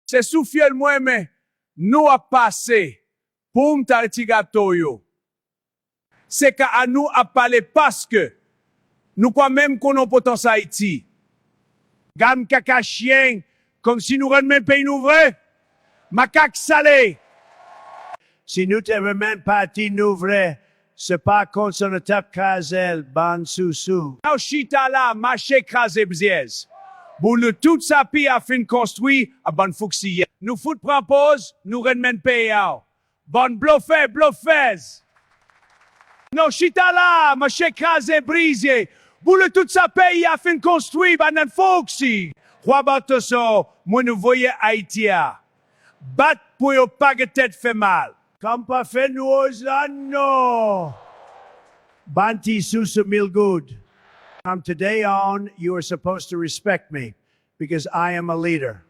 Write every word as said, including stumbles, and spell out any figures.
Se sou fyèl mwen men nou ap pase pou m ta ti gato yo. Se ka a nou ap pale paske nou kwa menm konnen potans Ayiti. Gad kaka chyen, kòmsi nou renmen peyi nou vre? Makak sale! Si nou te renmen pati nou vre, se pa konsa nou t ap kraze l, bann sousou. Nou chita la, mache kraze byèz. Boule tout sa peyi a fin konstwi, a bann fouksiya. Nou fout pran poz, nou renmen peyi a. Bann blofè, blofèz. Nou chita la, mache kraze brize. Boule tout sa peyi a fin konstwi, bann fouksi. Kwa bato sa, mwen nou voye Ayiti a. Bat pou yo pa gen tèt fè mal. Kòm pa fè nwòz la, non. Bann ti sousou mil goud. From today on, you are supposed to respect me because I am a leader.